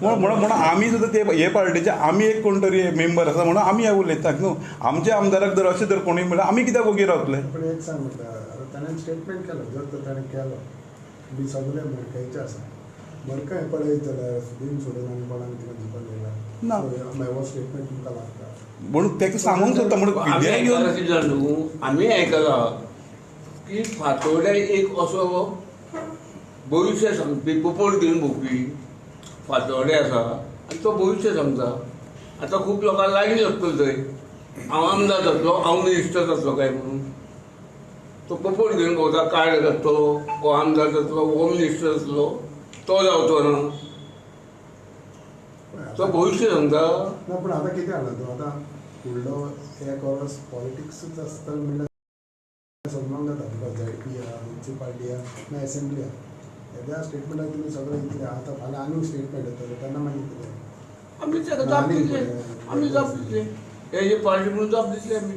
म्हणून आमी सुद्दां ते हे पार्टीचे आमी एक कोण तरी मेंबर आसा म्हणून आमी हे उलयतात न्हू. आमच्या आमदाराक जर अशें जर कोणूय म्हणल्यार आमी कित्याक ओगी रावतले? पण एक सांग म्हणटा ताणें स्टेटमेंट केलो, जर तर ताणें केलो बी सगळे मडकयचे आसा, मडकय पळयत जाल्यार सुदीन सोडून आनी कोणाक तिका दिवपाक गेला ना हो स्टेटमेंट तुमकां लागता म्हणून ताका सांगूंक सोदता. म्हणून आमी आयकलां की फातोड्या एक असो भविश्य सांगपी पोपोट घेवन भोंवपी फातोडे आसा आनी तो भविश्य सांगता. आतां खूब लोकांक लायन लागतलो थंय, हांव आमदार जातलो, हांव मिनिस्टर जातलो काय म्हणून तो पोपोट घेवन भोंवता, कार्ड जातलो, हो आमदार जातलो, हो मिनिस्टर जातलो, तो जावचो ना, तो भविश्य सांगता ना. पूण आतां कितें जालां तूं आतां फुडलो एक वर्स पॉलिटिक्सूच आसता म्हणल्यार समजूंक जाता तुका झेडपी आहा, मुन्सिपाल्टी आहा ना एसेंब्ली आहा. येद्या स्टेटमेंटाक तुमी सगळें इतलें आतां फाल्यां आनीक स्टेटमेंट येतलें तेन्ना मागीर कितें? आमी ताका जाप दितले, आमी जाप दितले, हे जे पार्टी म्हणून जाप दितले आमी.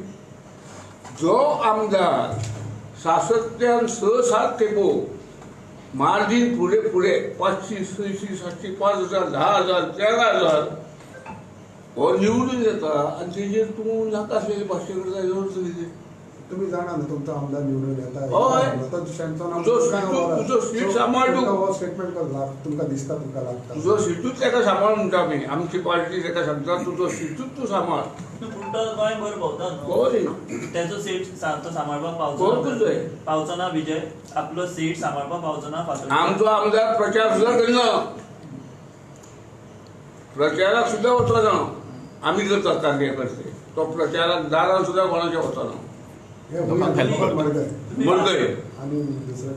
जो आमदार सासत्यान 6-7 खेपो मार्जीन फुडें फुडें 500, 600, 700, 5,000, 10,000, 13,000 हो निवडून येता आनी तेजेर तूं नाका आसलेली भाशे करता हेजो अर्थ कितें? तुमी जाणा न्हू तुमचो आमदार निवडून येता, तुजो सीट सांबाळ, हो स्टेटमेंट तुमकां दिसता, तुमकां लागता तुजो सिटूच ताका सांबाळ म्हणटा आमी, आमची पार्टी ताका सांगता तुजो सिटूच तूं सांबाळ. पूण तो गोंयभर भोंवता न्हू, तेजो सीट तो सांबाळपाक पावचो पावचो ना. विजय आपलो सीट सांबाळपाक पावचो ना. आमचो आमदार प्रचार सुद्दां करिना, प्रचाराक सुद्दां वचना. आमी करतात कार्यकर्ते, तो प्रचाराक दारान सुद्दां कोणाच्या वचना. मडकय आनी दुसरे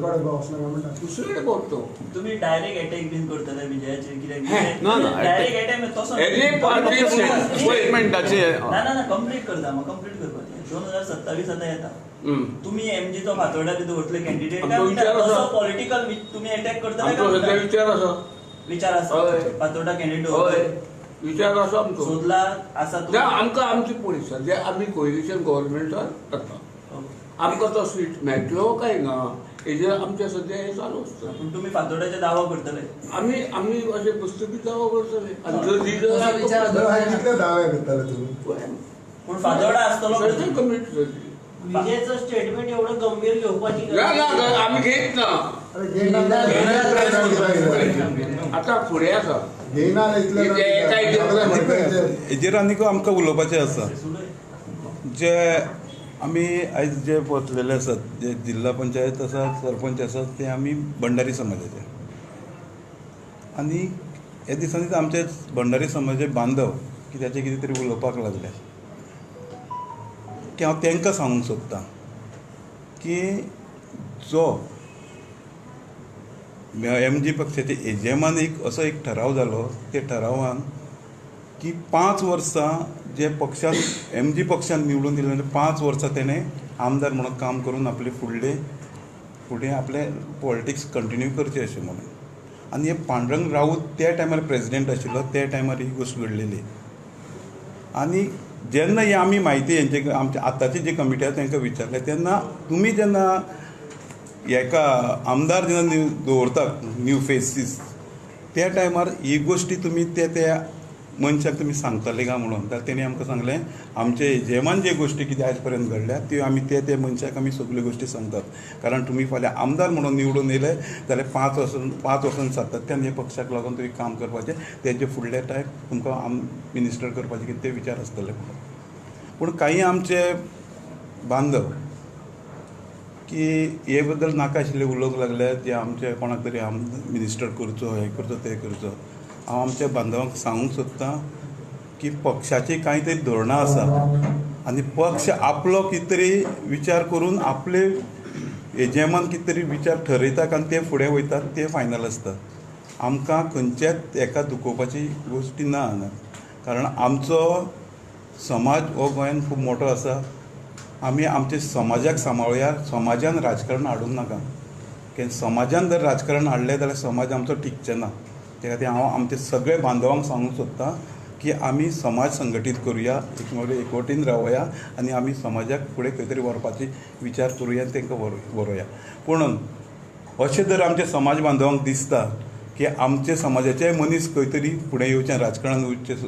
कडेन वचना म्हणटा, दुसरे कडेन भोंवतो. तुमी डायरेक्ट एटॅक बीन करतले विजयाचेर कित्याक? ना ना, डायरेक्ट एटॅक तसो स्टेटमेंटाचे ना ना ना कंप्लीट करता, म्हाका कंप्लीट करपाचें. 2027 आतां येता, तुमी एमजीचो फातोर्डा बी दवरतले कॅन्डिडेट तसो पॉलिटिकल तुमी एटॅक करतले? विचार आसा, विचार आसा फातोर्डा कॅन्डिडेट विचार आसा आमचो सोदला आसा. आमकां आमची पळय सद्या आमी कोएलिशन गव्हर्मेंटान जाता, आमकां तो सीट मेळटलो काय ना हेजेर आमचें सद्या हें चालू आसता. पूण तुमी फातोर्ड्याचे दावो करतले? आमी आमी अशे पुस्तकी दावो करतले आनी जर कितले दावे करतले तुमी? पूण फातोर्डा आसतलो कमिटी. विजयचं स्टेटमेंट एवढं गंभीर घेवपाची ना ना, आमी घेत ना. आतां फुडें आसा हेजेर आनीक आमकां उलोवपाचें आसा. जे आमी आयज जे वतलेले आसात, जे जिल्हा पंचायत आसा, सरपंच आसात, ते आमी भंडारी समाजाचे. आनी ह्या दिसांनी आमचे भंडारी समाजाचे बांधव कित्याचें कितें तरी उलोवपाक लागले की हांव तांकां सांगूंक सोदतां की जो एमजी पक्षाचे एजीएमान एक असो एक ठराव जालो, ते ठरावान की 5 वर्सां जे पक्षान एमजी पक्षान निवडून दिले, 5 वर्सां तेणें आमदार म्हणून काम करून आपले फुडले फुडें आपले पॉलिटिक्स कंटिन्यू करचें अशें म्हणून. आनी हे पांडुरंग राऊत त्या टायमार प्रेजिडेंट आशिल्लो, त्या टायमार ही गोश्ट घडलेली. आनी जेन्ना ही आमी म्हायती हेंचे आमचे आतांची जी कमिटी आसा तांकां विचारलें तेन्ना तुमी जेन्ना हेका आमदार जेन्ना दवरतात न्यू फेसीस त्या टायमार ही गोश्टी तुमी ते त्या मनशाक तुमी सांगतले काय म्हणून, जाल्यार तेणी आमकां सांगलें आमचे एजीएमान जे गोश्टी कितें आयज पर्यंत घडल्या त्यो आमी ते ते मनशाक आमी सगल्यो गोश्टी सांगतात. कारण तुमी फाल्यां आमदार म्हणून निवडून येयले जाल्यार 5 वर्सां सातत्यान हे पक्षाक लागून तुमी काम करपाचें, तेजे फुडले टायम तुमकां मिनिस्टर करपाचे कितें ते विचार आसतले म्हणून. पूण कांय आमचे बांधव की हे बद्दल नाका आशिल्ले उलोवंक लागले, जे आमचे कोणाक तरी मिनिस्टर करचो, हें करचो, तें करचो. हांव आमच्या बांधवांक सांगूंक सोदतां की पक्षाची कांय तरी धोरणां आसा आनी पक्ष आपलो कितें तरी विचार करून आपले एजीएमान कितें तरी विचार ठरयता आनी ते फुडें वयतात, ते फायनल आसता. आमकां खंयच्याच एका दुखोवपाची गोश्टी ना हांगा, कारण आमचो समाज हो गोंयान खूब मोठो आसा. आमी आमच्या समाजाक सांबाळुया, समाजान राजकारण हाडूंक नाका. कित्याक समाजान जर राजकारण हाडलें जाल्यार समाज आमचो टिकचें ना. ते खातीर हांव आमचे सगळे बांधवांक सांगूंक सोदतां की आमी समाज संघटीत करुया, एकवटीन रावया आनी आमी समाजाक फुडें खंय तरी व्हरपाची विचार करुया आनी तांकां व्हरुया. पूण अशें जर आमच्या समाज बांधवांक दिसता की आमचे समाजाचे मनीस खंय तरी फुडें येवचे, राजकारणान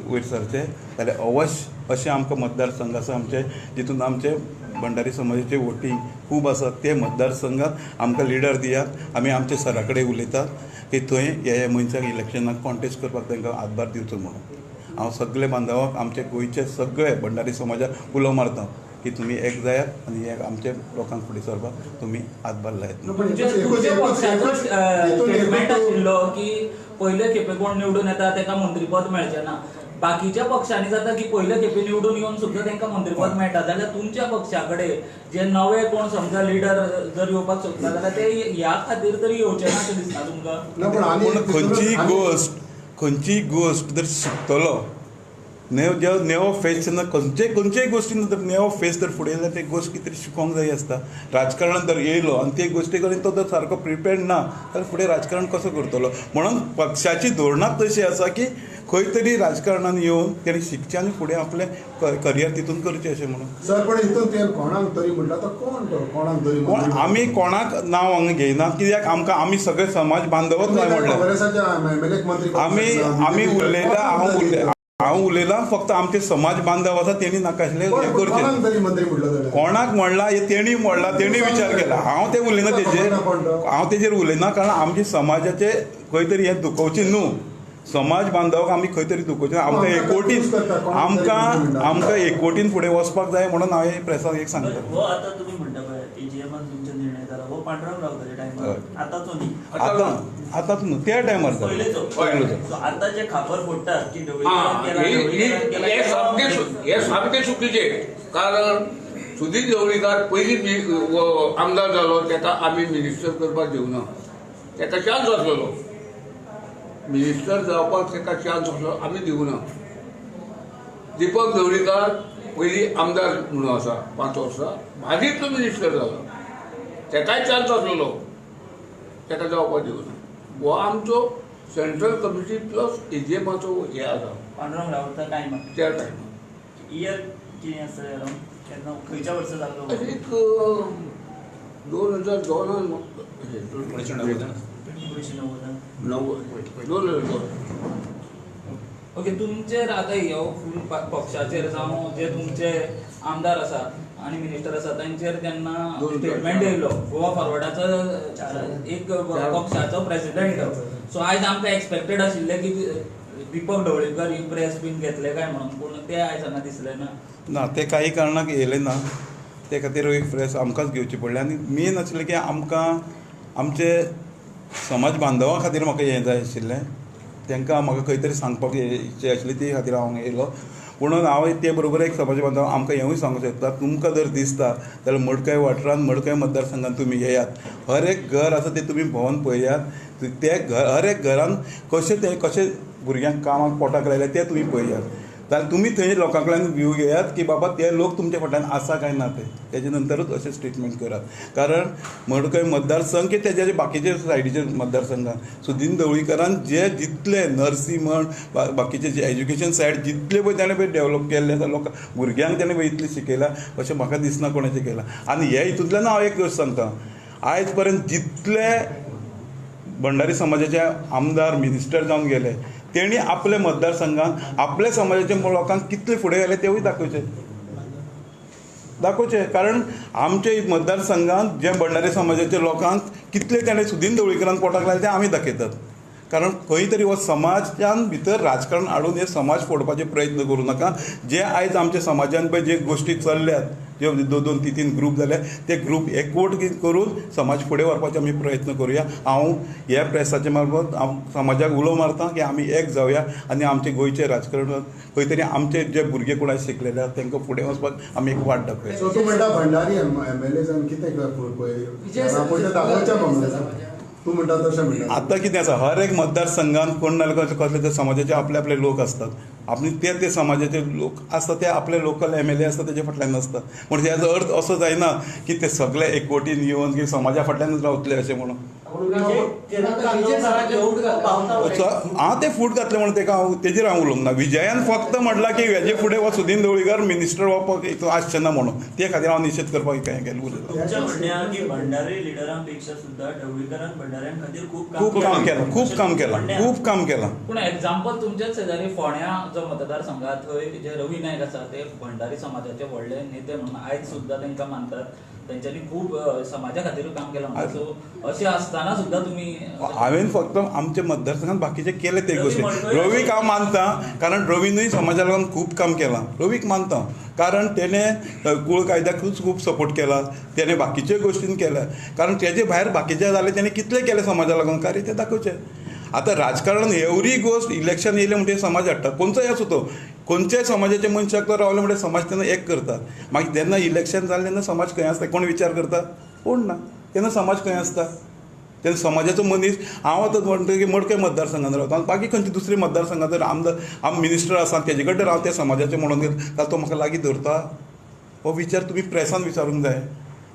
वयर सरचे, जाल्यार अवश्य अशें आमकां मतदारसंघ आसा आमचे, जितून आमचे भंडारी समाजाचे वोटींग खूब आसा, ते मतदारसंघात आमकां लिडर दियात. आमी आमच्या सरा कडेन उलयतात की थंय ह्या मनशाक इलेक्शनाक कॉन्टेस्ट करपाक तांकां हातभार दिवचो म्हणून. हांव सगळे बांधवांक, आमचे गोंयचे सगळे भंडारी समाजाक उलो मारता की तुमी एक जायात आनी एक आमच्या लोकांक फुडें सरपाक तुमी हातभार लायात. स्टेटमेंट आशिल्लो की पयले खेपे कोण निवडून येता ताका मंत्रीपद मेळचें ना, बाकीच्या पक्षांनी जाता की पयले खेपे निवडून येवन सुद्दां तांकां मंत्रीपद मेळटा, जाल्यार तुमच्या पक्षा कडेन जे नवे कोण समजा लिडर जर येवपाक सोदता जाल्यार ते ह्या खातीर तरी येवचे ना अशें दिसना तुमकां? पूण खंयचीय गोश्ट जर शिकतलो नेवो फेस जेन्ना खंयचेय गोश्टीन जर नेवो फेस जर फुडें येयल्यार ते गोश्ट कितें तरी शिकोंक जाय आसता. राजकारणान जर येयलो आनी ते गोश्टी कडेन तो जर सारको प्रिपेर्ड ना जाल्यार फुडें राजकारण कसो करतलो? म्हणून पक्षाची धोरणां तशी आसा की खंय तरी राजकारणान येवन तेणी शिकचें आनी फुडें आपलें करियर तितून करचें अशें म्हणून. सर, पण हितून ते कोणाक तरी म्हणटा तो कोण तो कोणाक तरी कोण आमी कोणाक नांव हांगा घेयना, कित्याक आमकां आमी सगळे समाज बांधवच न्हय म्हणलें आमी आमी उलयता. हांव उलयलां फक्त आमचे समाज बांधव आसा तेणी नाका आशिल्लें हें करचें. कोणाक म्हणलां हें तेणी म्हणलां, तेणी विचार केला. हांव तें उलयना तेजेर, हांव तेजेर उलयना, कारण आमचे समाजाचे खंय तरी हें दुखोवचें न्हू. समाज बांधवाक आमी खंय तरी दुखोवचें. आमकां एकवटीन आमकां एकवटीन फुडें वचपाक जाय म्हणून हांव हे प्रेसाक एक सांगता. हो आतां तुमी म्हणटा पळय एजीएमान तुमचो निर्णय जाला, हो पांडुरंग रावताच्या टायमार, आतांचो न्ही, आतां आतांच न्हू, त्या टायमार पयलेचो. आतां जे खापर फोडटात की हे सामकें चुकीचें, कारण सुधीर ढवळीकार पयलीं आमदार जालो ताका आमी मिनिस्टर करपाक दिवना, ताका चान्स आसलेलो मिनिस्टर जावपाक, ताका चान्स आसलो, आमी दिवना. दीपक ढवळीकार पयलीं आमदार म्हणून आसा 5 वर्सां, मागीर तो मिनिस्टर जालो, ताकाय चान्स आसलेलो, ताका जावपाक दिवना. हो आमचो सेंट्रल कमिटी प्लस एजीएमाचो हे आसा पांडुरंग रावता टायमार, त्या टायमार. इयर कितें आसा अरावंड केन्ना खंयच्या वर्सा जाल्लो? एक 2002 1990. ओके, तुमचेर आतां ह्यो फूल पक्षाचेर जावं जे तुमचे आमदार आसा आनी मिनिस्टर आसा तांचेर तेन्ना स्टेटमेंट येयलो गोवा फॉरवर्डाचो एक पक्षाचो प्रेसिडेंट. सो आयज आमकां एक्सपेक्टेड आशिल्लें की दीपक ढवळीकर ही प्रेस बीन घेतले काय म्हणून, पूण ते आयज हांगा दिसलें ना. ना, ते काही कारणाक येयले ना, ते खातीर एक प्रेस आमकांच घेवची पडली. आनी मेन आशिल्लें की आमकां आमचे समाज बांधवा खातीर म्हाका हें जाय आशिल्लें, तांकां म्हाका खंय तरी सांगपाक इच्छा आशिल्ली, ती खातीर हांव येयलो. म्हणून हांव ते बरोबर एक समाज बांधव आमकां हेंवूय सांगूंक शकता, तुमकां जर दिसता जाल्यार मडकय वाठारांत मडकय मतदारसंघात तुमी येयात, हर एक घर आसा तें तुमी भोंवन पळयात, ते घर हर एक घरान कशें ते कशें भुरग्यांक कामाक पोटाक लायल्या तें तुमी पळयात, जाल्यार तुमी थंय लोकां कडल्यान व्यू घेयात की बाबा ते लोक तुमच्या फाटल्यान आसा काय ना ते, तेजे नंतरूच अशें स्टेटमेंट करात. कारण मडकय मतदारसंघ की तेजे बाकीचे सायडीचे मतदारसंघान सुदीन ढवळीकरान जे जितले नर्सी म्हण बाकीचे जे एज्युकेशन सायड जितले पळय ताणें पळय डेवलप केल्ले आसा, लोकां भुरग्यांक ताणें पळय इतलें शिकयलां अशें म्हाका दिसना कोणाचें केलां. आनी हे हितूंतल्यान हांव एक गोश्ट सांगता, आयज पर्यंत जितले भंडारी समाजाचे आमदार मिनिस्टर जावन गेले तेणी आपल्या मतदारसंघात आपल्या समाजाच्या लोकांक कितले फुडें गेले तेवूय दाखोवचे दाखोवचे. कारण आमच्या मतदारसंघात जे भंडारी समाजाच्या लोकांक कितले ताणें सुदीन ढवळीकरान पोटाक लायले ते आमी दाखयतात. कारण खंय तरी हो समाजान भितर राजकारण हाडून हे समाज फोडपाचे प्रयत्न करूं नाका. जे आयज आमच्या समाजान पळय जे गोश्टी चल्ल्यात, जे 2 2 3 3 ग्रूप जाले, ते ग्रूप एकवट करून समाज फुडें व्हरपाचे आमी प्रयत्न करुया. हांव ह्या प्रेसाचे मार्फत हांव समाजाक उलो मारता की आमी एक जावया आनी आमचे गोंयचें राजकारण खंय तरी आमचे जे भुरगे कोण आयज शिकलेले आसा तांकां फुडें वचपाक आमी एक वाट दाखोवया. सो तूं म्हणटा भंडारी एमएलए जावन कितें दाखोवचें तूं म्हणटा तशें म्हणटा. आतां कितें आसा, हर एक मतदारसंघात कोण ना कसले ते समाजाचे आपले आपले लोक आसतात, आपले ते ते समाजाचे लोक आसता ते आपले लोकल एमएलए आसता तेजे फाटल्यान आसतात. म्हण तेजो अर्थ असो जायना की ते सगळे एकवटीन येवन की समाजा फाटल्यानच रावतले अशें म्हणून. हांव ते फूट घातले म्हणून तेका हांव तेजेर हांव उलोवंक ना. विजयान फक्त म्हणलां की हेजे फुडें हो सुदीन ढवळीकर मिनिस्टर हो आसचे ना म्हणून, ते खातीर हांव निशेध करपाक हें केलें उलयलां. तुमच्या म्हणणें की भंडारी लिडरां पेक्षा सुद्धा ढवळीकरान भंडाऱ्यां खातीर खूब काम केलां, खूब काम केलां, खूब काम केलां. पूण एग्जाम्पल तुमच्याच शेजारी फोंड्या जो मतदारसंघात थंय जे रवी नायक आसा ते भंडारी समाजाचे व्हडले नेते म्हणून आयज सुद्धा तांकां मानतात, तेंच्यांनी खूब समाजा खातीर काम केलां. सो अशें आसतना सुद्धा तुमी हांवें फक्त आमच्या मतदारसंघात बाकीचे केले ते गोष्टी. रवीक हांव मानता, कारण रवीनूय समाजा लागून खूब काम केलां, रवीक मानता, कारण तेणें कूळ कायद्याकूच खूब सपोर्ट केला, तेणें बाकीच्यो गोश्टीन केल्या, कारण तेजे भायर बाकीचे जाले तेणें कितलें केलें समाजा लागून कार्य तें दाखोवचें. आतां राजकारण एवरी गोश्ट इलेक्शन येयलें म्हणटकीर समाज हाडटा, खंयचोय आसूं तो, खंयच्याय समाजाच्या मनशाक तो रावले म्हणटकीर समाज तेन्ना एक करता. मागीर जेन्ना इलेक्शन जालें तेन्ना समाज खंय आसता, कोण विचार करता? कोण ना. तेन्ना समाज खंय आसता, तेन्ना समाजाचो मनीस. हांव आतां म्हणटा की मडकय मतदारसंघान रावता, बाकी खंयचे दुसरे मतदारसंघात जर आमदार आम मिनिस्टर आसा तेजे कडेन हांव त्या समाजाचें म्हणून गेलो जाल्यार तो म्हाका लागीं धरता? हो विचार तुमी प्रेसान विचारूंक जाय.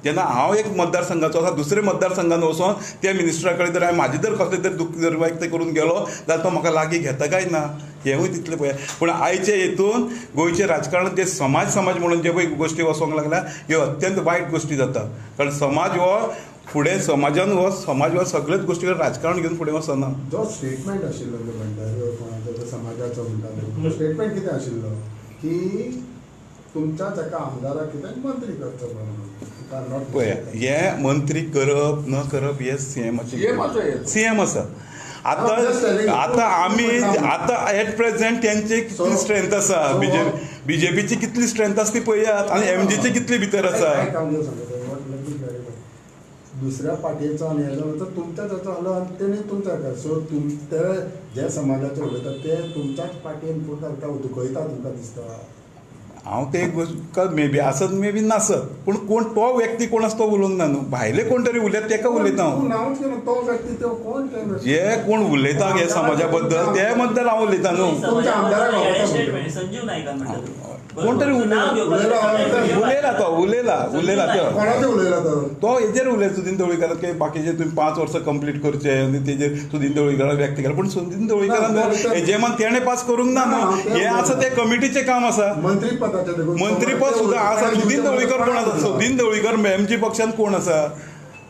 जेन्ना हांव एक मतदारसंघाचो आसा, दुसरे मतदारसंघान वचोन त्या मिनिस्टरा कडेन जर हांवें म्हाजें जर कसलें तर दुख्ख जर व्यक्त करून गेलो जाल्यार तो म्हाका लागीं घेता काय ना, हेंवूय तितलें पळय. पूण आयचे हेतून गोंयचें राजकारण जे समाज समाज म्हणून जे पळय गोश्टी वचोंक लागल्या ह्यो अत्यंत वायट गोश्टी जाता, कारण समाज हो फुडें समाजान हो समाज हो सगळेच गोश्टी राजकारण घेवन फुडें वचना. जो स्टेटमेंट आशिल्लो भंडारी कोणाचो समाजाचो म्हणटा, स्टेटमेंट कितें आशिल्लो की तुमच्याच एका आमदाराक कितें मंत्री करचो म्हणून. पळय, हे मंत्री करप न करप हे सीएमाचें, सीएम आसा. आतां आतां आमी आतां एट प्रेझेंट तेंची कितली स्ट्रेंथ आसा, बीजेपीची कितली स्ट्रेंथ आसा ती पळयात, आनी एमजीची कितली भितर आसा. दुसऱ्या पार्टीचो आनी हेजो तुमच्याच हेचो आलो आनी तेणी तुमच्या, सो ते जे समाजाचे उलयतात ते तुमच्याच पार्टीन फूट घालता, दुखयता तुमकां दिसता. हांव ते गोश्ट मे बी आसत मे बी नासत, पूण कोण तो व्यक्ती कोण आसा तो उलोवंक ना न्हू, भायले कोण तरी उलयता तेका उलयता हांव. जे कोण उलयता हे समाजा बद्दल ते बद्दल हांव उलयता न्हू. संजीव नायकान कोण तरी उलयला तो, उलयला उलयला तो हेजेर उलयता सुदीन ढवळीकरान की बाकीचे तुमी 5 वर्सां कंप्लीट करचे आनी तेजेर सुदीन ढवळीकरान व्यक्त केला. पूण सुदीन ढवळीकरान हेजेमान तेणें पास करूंक ना न्हू, हें आसा तें कमिटीचें काम आसा. मंत्रीपद सुद्दां आसा. सुदीन ढवळीकर कोण आसा? सुदीन ढवळीकर एमजी पक्षान कोण आसा?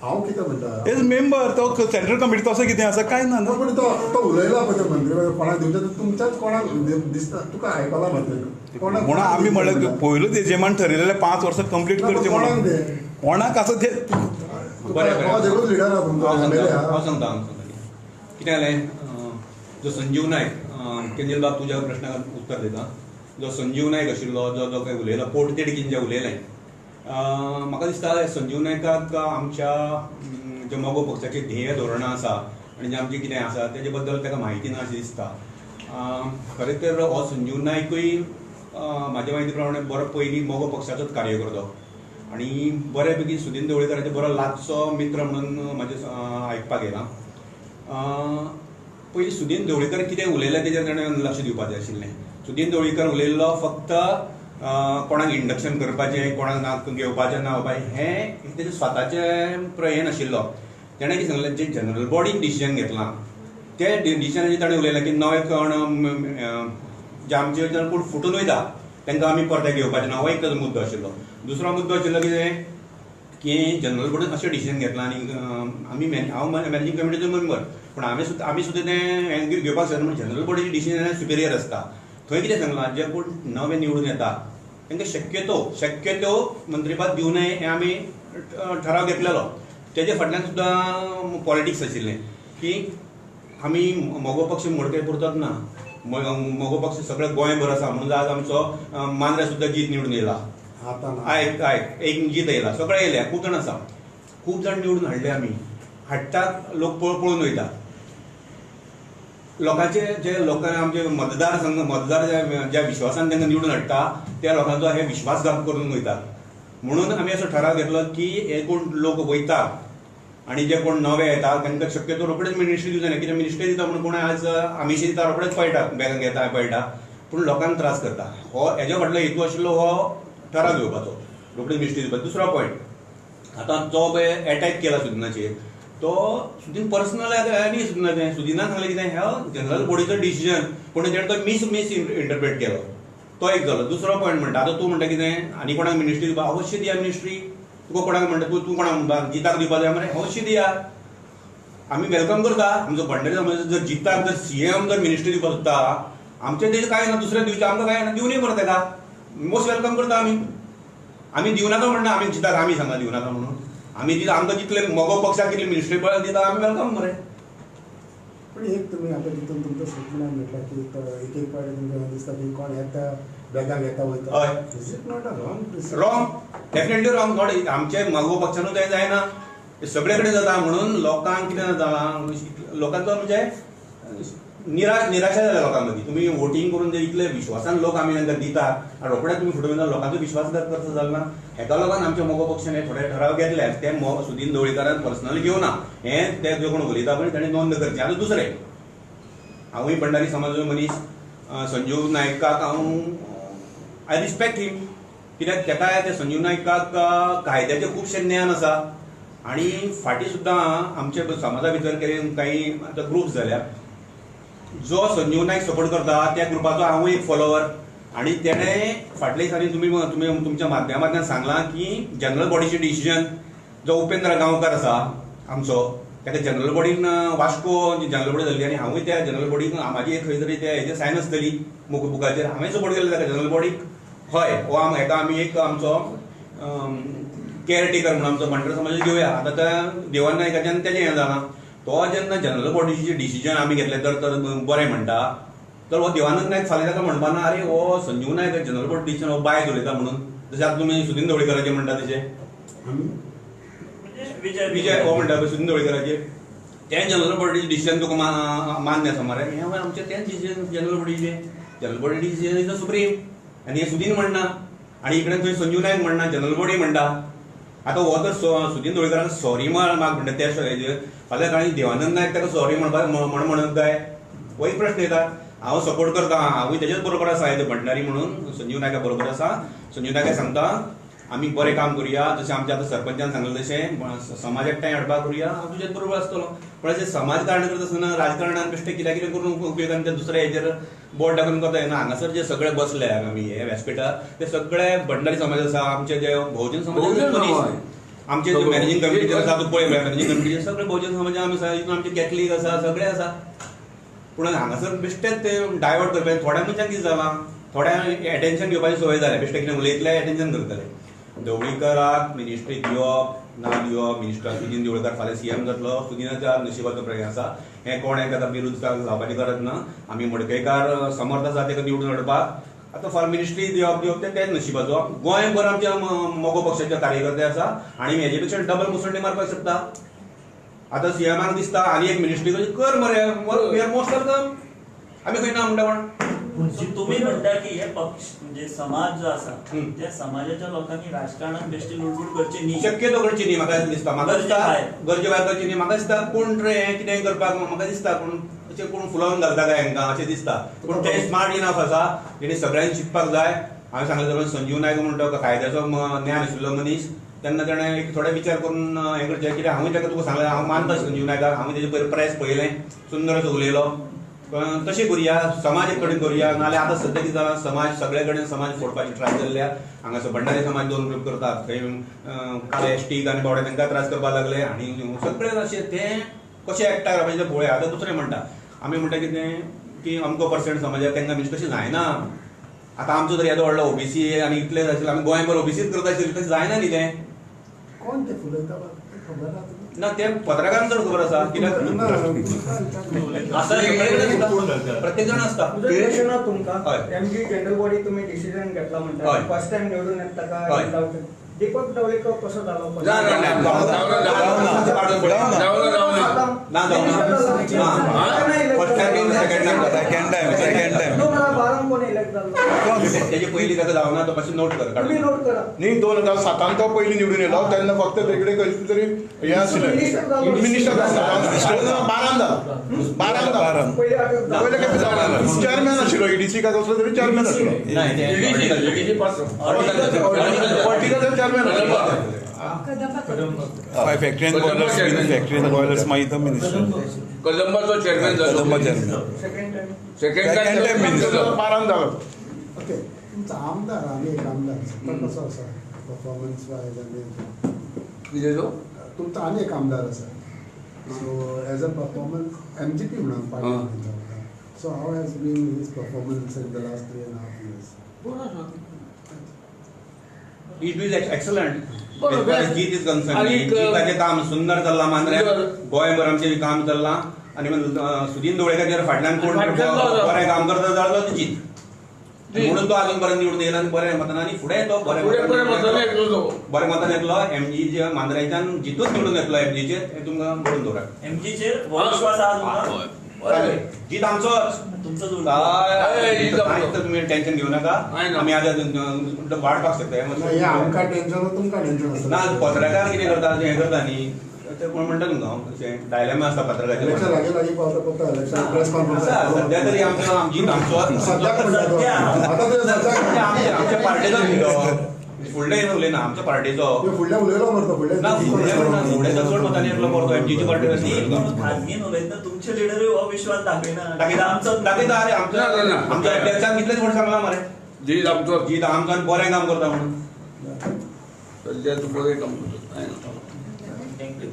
हांव कितें म्हणटा, एज मेंबर तो सेंट्रल कमिटी तसो कितें आसा काय ना. पूण तो तो उलयला पळय मंत्री कोणाक दिवचें, तुमच्याच कोणाक दिसता तुका आयकला मंत्री म्हणून आमी म्हणलें पयलूच एजेमान ठरयलेलें 5 वर्सां कंप्लीट करचें म्हणून. कोणाक आसा ते लिडर. हांव सांगता कितें जालें, जो संजीव नायक, केंद्रीय बाब तुज्या प्रश्नाक उत्तर दिता. जो संजीव नायक आशिल्लो, जो जो काय उलयलो पोटतिडकीन जें उलयलें, म्हाका दिसता संजीव नायकाक आमच्या जे मगो पक्षाची ध्येय धोरणां आसा आनी जें आमचें कितें आसा तेजे बद्दल ताका म्हायती ना अशें दिसता. खरें तर हो संजीव नायकूय म्हाज्या म्हायती प्रमाणे बरो पयलीं मगो पक्षाचोच कार्यकर्तो आनी बऱ्या पैकी सुदीन ढवळीकराचो बरो लागचो मित्र म्हणून म्हाजें आयकपाक येयलां. पयलीं सुदीन ढवळीकर कितें उलयलें तेजेर ताणें लक्ष दिवपाचें आशिल्लें. सुदीन ढवळीकर उलयल्लो फक्त कोणाक इंडक्शन करपाचें, कोणाक ना घेवपाचें ना बाबा, हें तेजें स्वताचें हें नाशिल्लो. तेणें कितें सांगलें, जें जनरल बॉडीन डिसिजन घेतलां तें डिसिजनाचेर ताणें उलयलें की नवे कोण जे आमचे कोण फुटून वयता तांकां आमी परते घेवपाचें ना, हो एक ताजो मुद्दो आशिल्लो. दुसरो मुद्दो आशिल्लो कितें की जनरल बॉडीन अशें डिसिजन घेतलां आनी आमी हांव मॅनेजींग कमिटीचो मेंबर, पूण आमी सुद्दां तें घेवपाक शकना, पूण जनरल बॉडीचें डिसिजन सुपिरियर आसता. थंय कितें सांगलां, जे कोण नवे निवडून येता तांकां शक्यतो शक्यतो मंत्रीपद दिवं नये हें आमी ठराव घेतलेलो. तेजे फाटल्यान सुद्दां पॉलिटिक्स आशिल्लें की आमी मगो पक्ष मडकय पुरतोच ना, मगो पक्ष सगळें गोंयभर आसा म्हणून आज आमचो मांद्रे सुद्दां जीत निवडून येयला. आयक आयक एक जीत येयला, सगळें येयल्या, खूब जाण आसा, खूब जाण निवडून हाडले आमी, हाडटात लोक पळोवन वयता. लोकांचे जे लोकांक आमचे मतदार संघ मतदार ज्या विश्वासान तांकां निवडून हाडटा त्या लोकांचो हे विश्वासघात करून वयता. म्हणून आमी असो ठराव घेतलो की हे कोण लोक वयता आनी जे कोण नवे येता तांकां शक्यतो रोखडेच मिनिस्ट्री दिवचे न्हय, कित्याक मिनिस्ट्री दिता म्हणून कोण आज आमिशी दिता रोखडेच पळटा, बॅगां घेता पळटा, पूण लोकांक त्रास करता. हो हेज्या फाटलो हेतू आशिल्लो हो ठराव घेवपाचो, रोखडेच मिनिस्ट्री दिवपाचो. दुसरो पॉयंट, आतां जो पळय एटॅक केला सुदिनाचेर, तो सुदीन पर्सनल आनी तें सुदिनान सांगलें कितें ह्या जनरल बॉडीचो डिसिजन, पूण तेणें तो मिस इंटरप्रेट केलो. तो एक जालो. दुसरो पॉयंट म्हणटा आतां तूं म्हणटा कितें आनी कोणाक मिनिस्ट्री दिवपा अवश्य दिया मिनिस्ट्री. तुका कोणाक म्हणटा तूं कोणाक म्हणटा जिताक दिवपा जाय मरे, अवश्य दिया, आमी welcome करता. आमचो भंडारी समाज जर जिताक जर सीएम जर मिनिस्ट्री दिवपाक सोदता आमचें तेजें कांय ना, दुसऱ्या दिवचें आमकां कांय ना, दिवनूय मरे तेका मोस्ट welcome करता आमी. आमी दिवं नाका म्हणना, आमी जिताक आमी सांगता दिवं नाका म्हणून. आमी दिता आमकां जितले मगो पक्षाक कितले मिनिस्ट्री पळय दिता आमी welcome मरे. पण एक तुमी आतां तितून तुमचो स्टेटमेंटान म्हटल्यार की एक एक पावटी तुमकां दिसता की कोण येता बेगांक येता वयता. हय, is it not a wrong? Wrong, definitely wrong. Not आमचे मगो पक्षानूच तें जायना, सगळे कडेन जाता. म्हणून लोकांक कितें जालां, लोकांचो म्हणजे निराशा जाल्या लोकां मदीं. तुमी वोटींग करून जे इतले विश्वासान लोक आमी तांकां दितात आनी रोखडेच तुमी फुडून लोकांचो विश्वासघात करता जालो ना. हेका लागून आमच्या मगो पक्षान हे थोडे ठराव घेतले, ते सुदीन ढवळीकारान पर्सनली घेवना, हें ते जे कोण उलयता पळय ताणें नोंद करची. आतां दुसरें, हांवूय भंडारी समाजाचो मनीस, संजीव नायकाक हांव I respect him, कित्याक तेका ते संजीव नायकाक कायद्याचें खुबशें ज्ञान आसा. आनी फाटीं सुद्दां आमच्या समाजा भितर कांय आतां ग्रुप जाल्या, जो संजीव नायक सपोर्ट करता त्या ग्रुपाचो हांवूय एक फॉलोवर. आनी तेणें फाटल्या दिसांनी तुमी तुमी तुमच्या माध्यमांतल्यान सांगलां की जनरल बॉडीचें डिसिजन जो उपेंद्र गांवकार आसा आमचो, ताका जनरल बॉडीन वास्को जनरल बॉडी जाल्ली आनी हांवूय त्या जनरल बॉडीक म्हाजी एक खंय तरी त्या हेजेर सायन आसतली बुकाचेर, हांवें सपोर्ट केलो ताका जनरल बॉडीक. हय, हो हेका आमी एक आमचो केअरटेकर म्हणून आमचो भंडारी समाज घेवया. आतां त्या देवान नायकाच्यान तेजें हें जालां, तो जेन्ना जनरल बॉडीचें डिसिजन आमी घेतलें तर बरें म्हणटा, तर हो देवानंद नायक फाल्यां ताका म्हणपा ना अरे हो Sanjeev Naik general body decision हो बायस उलयता म्हणून, जशें आतां तुमी सुदीन ढवळीकाराचें म्हणटा तशें विजय हो म्हणटा पळय सुदीन ढवळीकाराचेर, तें जनरल बॉडीचें डिसिजन तुका मान्य आसा मरे, हें आमचें तेंच डिसिजन जनरल बॉडीचें, general body decision is the supreme. आनी हें सुदीन म्हणना आनी इकडेन थंय संजीव नायक म्हणना, जनरल बॉडी म्हणटा. आतां हो तर सुदीन ढवळीकारान सॉरी माग म्हणटा त्या हेजेर, फाल्यां कांय देवानंद नायक ताका सॉरी म्हणपाक म्हणत काय, हो एक प्रश्न येता. हांव सपोर्ट करता, हांवूय तेजेच बरोबर आसा, एज अ भंडारी म्हणून संजीव नायका बरोबर आसा. संजीव नायका सांगता आमी बरें काम करुया, जशें आमच्या आतां सरपंचान सांगलें तशें समाज एकठांय हाडपाक करुया, हांव तुजेच बरोबर आसतलो. पण अशें समाजकारण करता आसतना राजकारणान बेश्टें कित्याक कितें करून उपयोग आनी ते दुसऱ्या हेजेर बोट दाखोवन करता येना. हांगासर जे सगळे बसले आमी हे व्यासपिठार ते सगळे भंडारी समाज आसा, आमचे जे भोवजन समाज आमचे जे मॅनेजींग कमिटीचे आसा, तूं पळय मॅनेजींग कमिटीचे सगळे भोवजन समाज आमी आसा, इतून आमचे कॅथलीक आसा, सगळे आसा. पूण हांगासर बेश्टेच ते डायवर्ट करपाचें थोड्या मनशांक कितें जालां, थोड्यांक एटेन्शन घेवपाची संवय जाल्या, बेश्टें कितें उलयतले एटेन्शन करतले. ढवळीकाराक मिनिस्ट्री दिवप ना दिवप, मिनिस्टर सुदीन ढवळीकार फाल्यां सीएम जातलो, सुदिनाच्या नशिबाचो प्रश्न आसा, हें कोण हें आतां विरोध जावपाची गरज ना. आमी मडकयकार समर्थ आसा ताका निवडून हाडपाक, आतां फॉर मिनिस्ट्री दिवप दिवप तें तेच नशिबाचो. गोंयभर आमच्या मगो पक्षाचे कार्यकर्ते आसा आनी हेजे पेक्षा डबल मुसंडी मारपाक शकता. आतां सीएमाक दिसता आनी एक मिनिस्ट्री कर मरे, we are most welcome, आमी खंय ना म्हणटा कोण. तुमी म्हणटा की हे पक्ष म्हणजे समाज जो आसा त्या समाजाच्या लोकांनी राजकारणात बेश्टी लुडबुड करची न्ही, शक्यतो करची न्ही. म्हाका दिसता, म्हाका दिसता गरजे भायर करची न्ही. म्हाका दिसता कोण रे हें कितें करपाक, म्हाका दिसता कोण अशें कोण फुलोवन घालता काय हांकां अशें दिसता. पूण ते स्मार्ट इनफ आसा, तेणी सगळ्यांनी शिकपाक जाय. हांवें सांगलें जाल्यार संजीव नायक म्हणटा कायद्याचो ज्ञान आशिल्लो मनीस, तेन्ना तेणें एक थोडे विचार करून हें करचें. कित्याक हांवूय ताका तुका सांगलें, हांव मानता संजीव नायकाक, हांवें तेजे पयर प्रेस पळयलें, सुंदर असो उलयलो. तशें करुया, समाज एक कडेन करुया, नाजाल्यार आतां सद्या कितें जालां, समाज सगळे कडेन समाज फोडपाची ट्राय जाल्ल्या. हांगासर भंडारी समाज दोन ग्रूप करतात, थंय काल एसटीक आनी बावडे तांकां त्रास करपाक लागले आनी सगळे अशें तें कशें एकठांय रावपाचें तें पळोवया. आतां दुसरें म्हणटा, आमी म्हणटा कितें की अमको पर्संट समाजाक तांकां मिन्स तशें जायना. आतां आमचो तर येदो व्हडलो ओबीसी आनी इतले आशिल्ले आमी गोंयभर ओबीसीच करता आशिल्ले, तशें जायना न्ही तें. कोण ते फुलयता खबर ना ना, ते पत्रकारांक चड खबर आसा, कित्याक प्रत्येक जाण आसता. तुमकां एमजी जनरल बॉडी तुमी डिसिजन घेतला म्हणटा, फर्स्ट टायम निवडून येता ताका दीपक ढवळीकर कसो जालो? इलेक्ट जालो. तेजे पयलीं ताका जावना तो मातशें नोट कर, तुमी नोट करा. न्ही 2007 तो पयलीं निवडून येयलो तेन्ना फक्त तेकडे कसले तरी हें आशिल्लें, मिनिस्टर जालो 12 जालो, 12 जालो पयले खेपे चेअरमॅन आशिल्लो, ईडीसी काय कसलो तरी चेअरमॅन आशिल्लो, पॉलिटिकल चेअरमॅन आशिल्लो. Factory and boilers, factory and boilers मागीर तो मिनिस्टर, कदंबाचो चेअरमॅन जालो, Kadamba chairman second time minister 12 जालो. ओके, तुमचो आमदार आनी एक आमदार तो कसो आसा परफॉर्मन्स वायज? आनी कितें तो तुमचो आनी एक आमदार आसा, so as a performance MGP म्हणून party, so how has been his performance in the last 3.5 years? बरो आसा. It is excellent. Jeet is concern, जिताचें काम सुंदर चल्लां मांद्र्यां, गोंयभर आमचें काम चल्लां आनी सुदीन ढवळीकाराचेर फाटल्यान कोण बरें काम करता जाल्यार तो जीत, म्हणून तो आजून पर्यंत निवडून येयला आनी बऱ्या मतान आनी फुडें तो बऱ्या मतान येतलो. एमजीच्या मांद्रेच्यान जितूच निवडून येतलो एमजीचेर, हें तुमकां बरोवन दवरात. एमजीचेर विश्वास आसा तुमकां? जीत आमचोच, तुमचोच. तुमी टेन्शन घेवं नाका, आमी आतां वाडपाक शकता. आमकां टेन्शन, तुमकां टेन्शन आसता ना. पत्रकार कितें करता हें करता न्ही, ते कोण म्हणटा तुमकां अशें डायलेमा आसता पत्रकाराचें. सद्या तरी आमचो जीत आमचोच, आमच्या पार्टेचो फुडलें उलयना, आमच्या पार्टेचो फुडलें उलयलो मरतो, ना फुडलें चड मतांनी येतलो परतो एमजीची पार्टी. खाजगीन उलयतना तुमचे लिडरूय हो विश्वास दाखयना, दाखयता दाखयता. अरे आमच्या आमच्या अध्यक्षान कितलेच फावट सांगलां मरे, जीत आमचो, जीत आमचो आनी बरें काम करता म्हणून. सद्या तूं बरें काम करता. Thank you.